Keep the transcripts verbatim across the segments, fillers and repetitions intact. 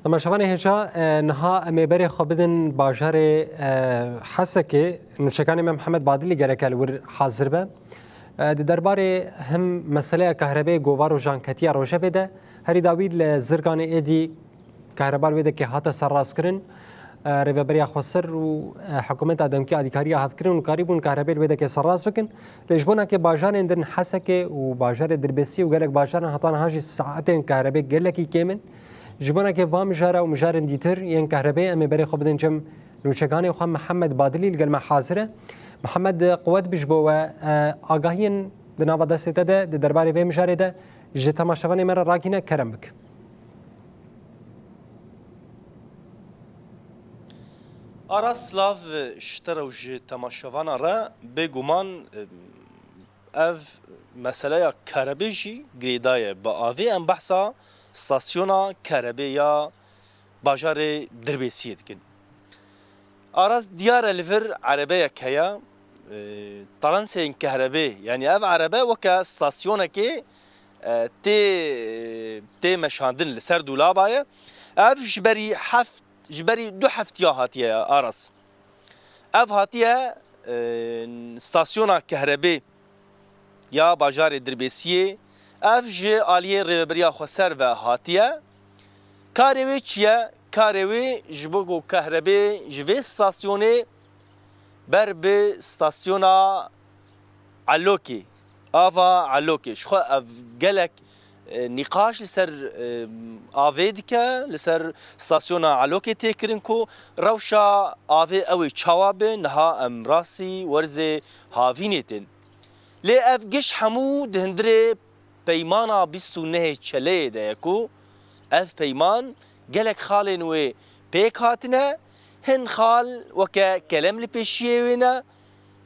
Temaşevanê hêja, e, niha em ê berê xwe bidin bajarê, e, Hesekê. Nûçekanê me Mihemed Badilî gereke li wir hazir be. E, di derbarê him meseleya kahrebeyê ku va rojan ketiye rojevê de, herî dawî li Zirganê êdî kahreba li wê dekê hate serrastkirin. E, Rêveberiya Xweser û, e, hikûmeta demkî alîkariya hev kirin û karîbûn kahrebê li wê dekê serrast bikin. Lê ji bo nakê bajarên din Hesekê û bajarê Dirbêsiyê û gelek bajaran heta niha jî saetên kahrebê gelekî kêm in. Ji bo nakê va mijara û mijarên dîtir yên kahrebê em ê berê xwe bidin cem nûçeganê xwe Mihemed Badilî li gel me hazir e. Mihemed, quwet bi ji bo we, e, agahiyên di nava destê te de di derbarê vê mijarê de ji temaşevanê me re ragihîne, kerem bik. Aras, silav ji te re û ji temaşevana re. Bêguman, ev meseleya karebê jî girêdaye bi avê. Em behsa stasyona karebê ya bajarê Dirbêsiyê dikin. Aras, diyar e li vir erebeyek heye, e, trensên kahrebê, yanî ev erebe weke stasyonekê, e, tê, tê meşandin, li ser dûlaba ye. Ev ji berî heft, ji berî du heftiya hatiye, Aras. Ev hatiye, e, stasyona kahrebê ya bajarê Dirbêsiyê. Ev ji aliyê Rêveberiya Xweser ve hatiye. Karê wê çi ye? Karê wê ji bo ku kahrebê ji vê stasyonê ber bi stasyona Elokê, ava Elokê. Ji xwe ev gelek, e, nîqaş li ser, e, avê dike, li ser stasyona Elokê tê kirin ku rewşa avê ew ê çawa be, niha em rastî werzê havînê tên. Lê ev giş hemû di hundirê peymana bîst û nehê Çeleyê de ye ku ev peyman gelek xalên wê pêk hatine, hin xal weke kelem li pêşiyê wê ne,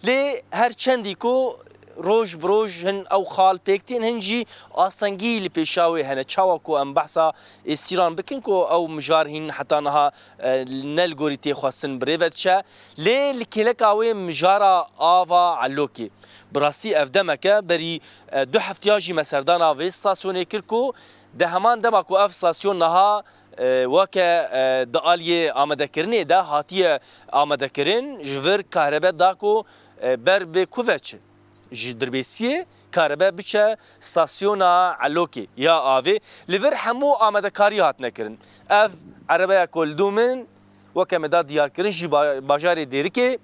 lê her çendî ku roj bi roj hin ew xal pêk tîn, hin jî astengî li pêşa wê hene. Çawa ku em behsa Êstîran bikin ku ew mijar hîn heta niha, e, ne li gorî tê xwestin bi rê ve diçe, lê li kêleka wê mijara ava Elokê. Bi rastî ev demek e, berî, e, du heftiya jî me serdana vê stasyonê kir ku di heman dema ku ev stasyon niha, e, weke, e, di aliyê amadekirinê de hatiye amadekirin, ji vir kahrebe da ku, e, ber bi ku ve çi? Ji Dirbêsiyê kahrebe biçe stasyona Elokê ya avê. Li vir hemû amadekarî hatine kirin. Ev erebeya ku li dû min, weke me da diyarkirin, ji ba-, bajarê Dêrikê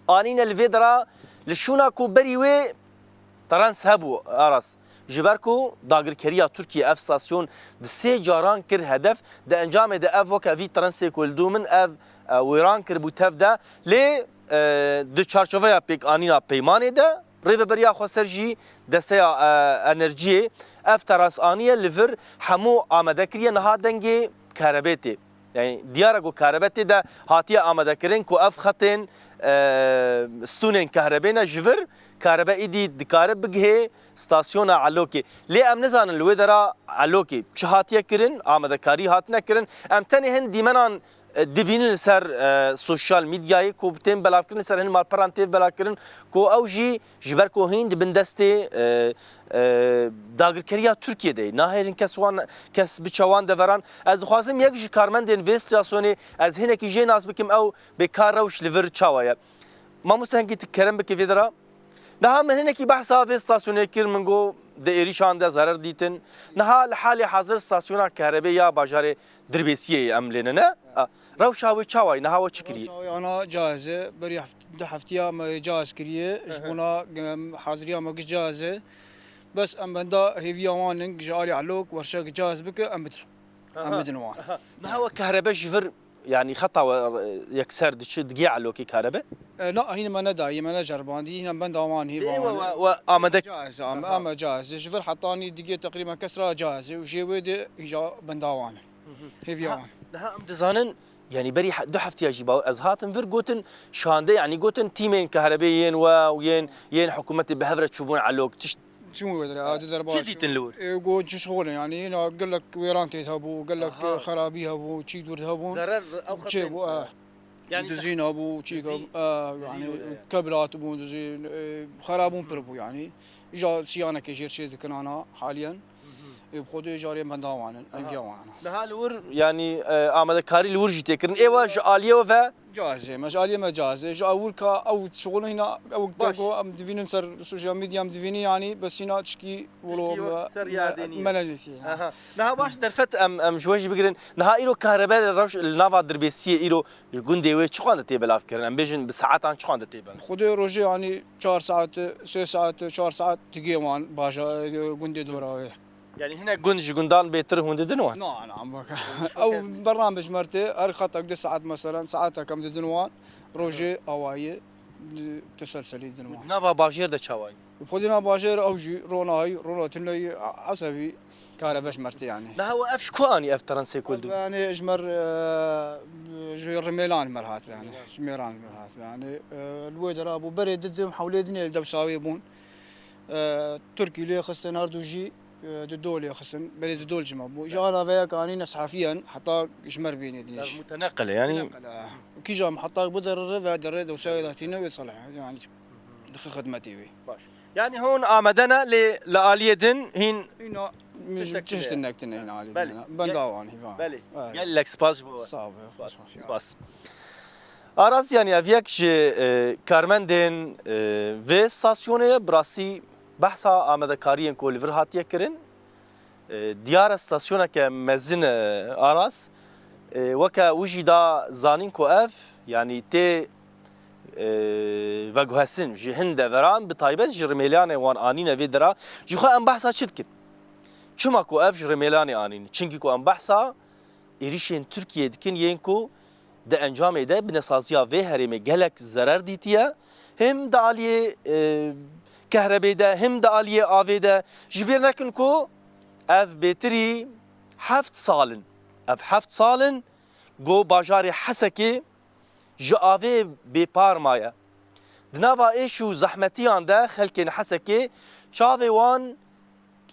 anîne li vê dera, li şûna ku berî wê trens hebû, Aras. Ji ber ku dagirkeriya Tirkiye ev stasyon di sê caran kir hedef, di encamê de ev weke vî trensê ku li dû min ev, e, wêran kiribû tev de. Lê, e, di çarçoveya pêkanîna peymanê de Rêveberiya Xweser jî desteya, e, enerjiyê ev trens aniye li vir hemû amade kiriye, niha dengê karebê tê. Yani diyar e ku karebe tê de hatiye amadekirin ku ev xetên, e, stûnên kahrebê ne ji vir karebe îdî dikare bigihê stasyona Elokê. Lê em nizanin li wê dera Elokê çi hatiye kirin, amadekarî hatine kirin. Em tenê hin dîmenan, e, dibînin li ser, e, sosyal medyayê ku tên belavkirin, li ser hin malperan tê belavkirin ku ew jî ji ber ku hîn di bin destê, e, e, dagirkeriya Tirkiyê de ye. Nahêlin kes wan, kes biçe wan deveran. Ez dixwazim yek ji karmendên vê stasyonê ez hinekî jê nas bikim, ew bê ka rewş li vir çawa ye. Mamoste, hingî tu kerem bike vê dira. Niha min hinekî behsa vê stasyonê kir, min got di êrîşan de zerer dîtin. Niha li halê hazir stasyona kahrebê ya bajarê Dirbêsiyê ye em lê ne, ne? A, rewşa wê çawa ye? Niha we çi kiriye? Rewşa wê ana caiz e. Berî heft-, du heftiya me caiz kiriye. Ji bona, em, haziriya me giş caiz e. Bes em benda hêviya wan in, ji alî Elok werşek caiz bike, em bidin. Em bidin wan. Niha we kahrebe ji vir, yanî xeta we, e, yekser diçi, digê Elokê kahrebe? E, na, hîn me nedayî, me neceribandî, hîn em benda wan hêva wan e. We, we amade. Caiz e, em, em e caiz e. Ji vir hetanî digê teqrîben kes ra caiz e û jê wê de hîja benda wan e. Hêviya wan. Niha em dizanin, yanî berî he-, du heftiya jî ba-, ez hatim vir, gotin şande, yanî gotin tîmên kahrebê yên we û yên, yên hikûmetê bi hev re çûbûn Elok. Tişt Çûn wê dire, a, di derbaş. Çi dîtin li wir? E, got çi şixulin, yanî hîna gelek wêran tê hebû, gelek, aha, xerabî hebû, çî dûr hebûn. Zerer ew çê xetên bû, e. Yanî dizîn hebû, çî dizîn, hebû, e, dizîn yanî wê, e, kebl hatibûn, dizîn, e, xerabûn pir bû, yanî. Îja siyanekê jêr çê dikin ana haliyen. Hı hı. Ê bi xwedê carê benda wan in, ev ya wan. Niha li wir, yanî, e, amadekarî li wir jî tê kirin. Êwa ji aliyê we ve? Cazê, me ji aliyê me cazê. Ji awirka ew şixulin hîna ew te ku em divînin ser sosyal medya em divînin, yanî bes hîna tişkî wilo me, me, me nelîsî. Aha. Niha baş derfet em, em ji we jî bigirin. Niha îro kahrebe li rewş, li nava Dirbêsiyê îro ji gundê wê çiqan de tê belavkirin? Em bêjin bi saetan çiqan de tê ben? Xwedê rojê, yanî, çar saet, sê saet, çar saet digê wan baja, gundê dora wê. Yanî hinek gund ji gundan bêtir hûn didin wan? Na, na, baka. Ew bername ji me re tê, her xetek du saet, meselen, saetek em didin wan, rojê awayî, di-, teselselî didin wan. Di nava bajêr de çawa yî? Xwedî na bajêr ew jî ronayî, rona tune yî, a-, esebî, kare beş mertî, yanî. Niha we ev ji ku anî ev terensekol dû? Yanî ji me re, e, ji Rimêlan ji me re hat, yanî. Ji Mêran ji me re hat, yanî. E, li wê dera bû, berê didim hewlê dinê li dewsa wê bûn. E, Tirkî lê xistin her du jî, e, di dol lê xistin. Berê di dol ji me bû. Ji ana veyek anîne sahifiyan heta ji me re bînê dinê jî. Muteneqil e, yanî. Muteneqil e. Kîja heta biderre ve derê dewsa wê datîne wê salih, yanî. Dixi xidmetê wê. Baş. Yanî hûn amade ne lê li aliyê din hîn Îna tiştek tiştin tine. Nektin îna aliyê din. Benda wan hîva. Belê. Evet. Gelek spas ji bo we. Sağ ol. Spas. Spas. Aras, yanî ev yek ji, e, karmendên, e, vê stasyonê ye, bi rastî behsa amadekariyên ku li vir hatiye kirin. E, diyar e stasyoneke mezin e Aras. E, weke wî jî da zanîn ku ev, yanî tê, e, veguhestin ji hin deveran, bi taybet ji Rimêlanê wan anîne vê dera. Ji xwe em behsa çi dikin? Çima ku ev ji Rimêlanê anîn? Çimkî ku em behsa êrîşên Tirkiyê dikin yên ku di encamê de binesaziya vê herêmê gelek zerer dîtiye. Him di aliyê, e, kehrebê de, him di aliyê avê de. Ji bîr nekin ku ev bêtirî heft sal in. Ev heft sal in ku bajarê Hesekê ji avê bêpar maye. Di nava êş û zehmetiyan de xelkên Hesekê çavê wan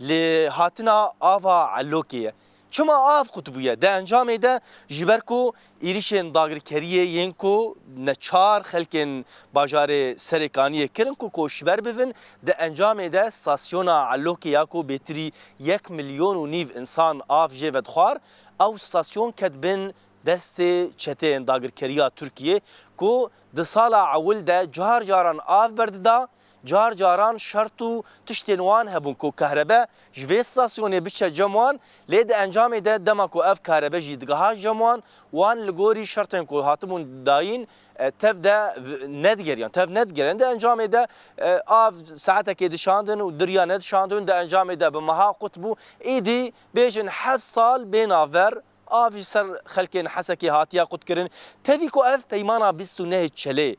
li hatina ava Elokê ye. Çima av qut bûye? Di encamê de ji ber ku êrîşên dagirkeriyê yên ku neçar xelkên bajarê Serêkaniyê kirin ku koçber bibin, di encamê de stasyona Elokê ya ku bêtirî yek milyon û nîv însan av jê vedixwar, ew stasyon ket bin destê çeteyên dagirkeriya Tirkiyê ku di sala ewil de car caran av berdida, car caran şert û tiştên wan hebûn ku kahrebe ji vê stasyonê biçe cem wan, lê di encamê de dema ku ev kahrebe jî digiha cem wan, wan li gorî şertên ku hatibûn dayîn, e, tev de v-, nedigeriyan, tev nedigeriyan. Di encamê de, e, av saetekê dişandin û diriya nedişandin, di encamê de bi meha qut bû. Êdî bêjin heft sal bê navber av ji ser xelkên Hesekê hatiye qutkirin. Tevî ku ev peymana bîst û nehê Çelê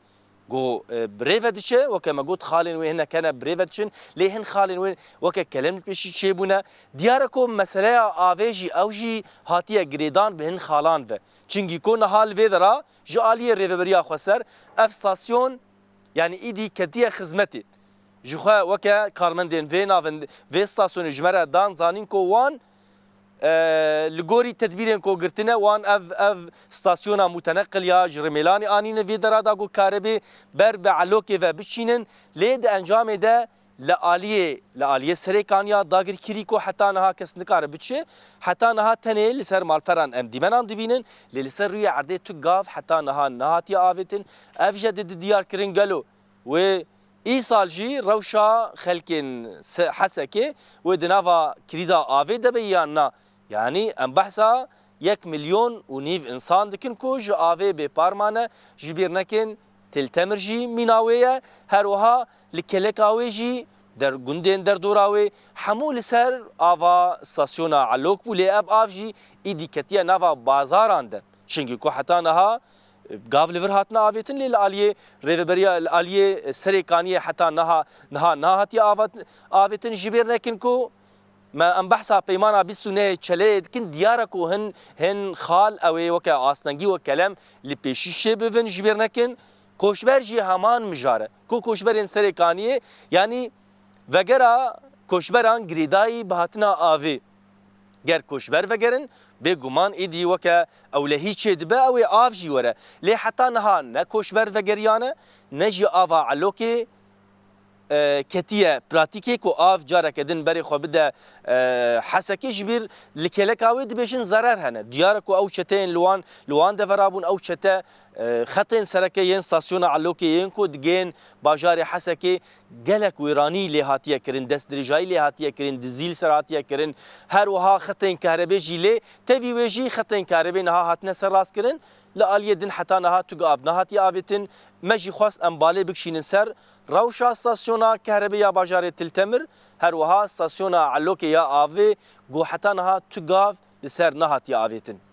ku, e, bi rê ve diçe, weke me got xalên wê hinek hene bi rê ve diçin, lê hin xalên wê weke kelem li pêşî çêbûne. Diyar e ku meseleya avê jî ew jî hatiye girêdan bi hin xalan ve. Çimkî ku niha li vê dera ji aliyê Rêveberiya Xweser ev stasyon, yanî îdî ketiye xizmetê. Ji xwe weke karmendên vê navend-, vê stasyonê ji me re dan zanîn ku wan, e, li gorî tedbîrên ku girtine, wan ev, ev stasyona muteneqil ya ji Rimêlanê anîne vê dera da ku karibê ber bi Elokê ve biçînin. Lê di encamê de li aliyê, li aliyê Serêkaniya dagirkirî ku heta niha kes nikare biçe, heta niha tenê li ser malperan em dîmenan dibînin, lê li ser rûyê erdê tu gav heta niha nehatiye avêtin. Ev jî didi diyar kirin gelo wê îsal jî rewşa xelkên Se-, Hesekê wê di nava krîza avê de be yan na? Yanî em behsa yek milyon û nîv însan dikin ku ji avê bêpar mane, ji bîr nekin Til Temir jî mîna wê ye, her wiha li Keleka wê jî der-, gundên derdora wê hemû li ser ava stasyona Elok bû, lê ev av jî îdî ketiye nava bazaran de. Çimkî ku heta niha, e, gav li vir hatine avêtin, lê li aliyê rêveberiya, li aliyê Serêkaniyê heta niha, niha nahatiye avat-, avêtin. Ji bîr nekin ku me, em behsa peymana bîst û nehê Çeleyê dikin, diyar e ku hin, hin xal ew ê weke astengî, weke kelem li pêşî çêbibin. Ji bîr nekin, koçber jî heman mijar e. Ku koçberên Serêkaniyê, yanî vegera koçberan girêdayî bi hatina avê. Ger koçber vegerin, bêguman êdî weke ewlehî çêdibe, ew ê av jî were. Lê heta niha ne koçber vegeriyane, ne jî ava Elokê e, ketiye pratîkê ku av careke din berê xwe bide, e, Hesekê, ji bîr li kêleka wê dibêjin zerer hene. Diyar e ku ew çeteyên li wan, li wan devera bûn, ew çete, e, xetên sereke yên stasyona Elokê yên ku digên bajarê Hesekê gelek wêranî lê hatiye kirin, destdirêjayî lê hatiye kirin, dizî li ser hatiye kirin. Her wiha xetên kahrebê jî lê, tevî wê jî xetên kahrebê niha hatine serrastkirin. Li aliyê din heta niha tu gav nehatiye avêtin. Me jî xwest em balê bikişînin ser rewşa stasyona kahrebê ya bajarê Til Temir, her wiha stasyona Elokê ya avê, ku heta niha tu gav li ser nehatiye avêtin.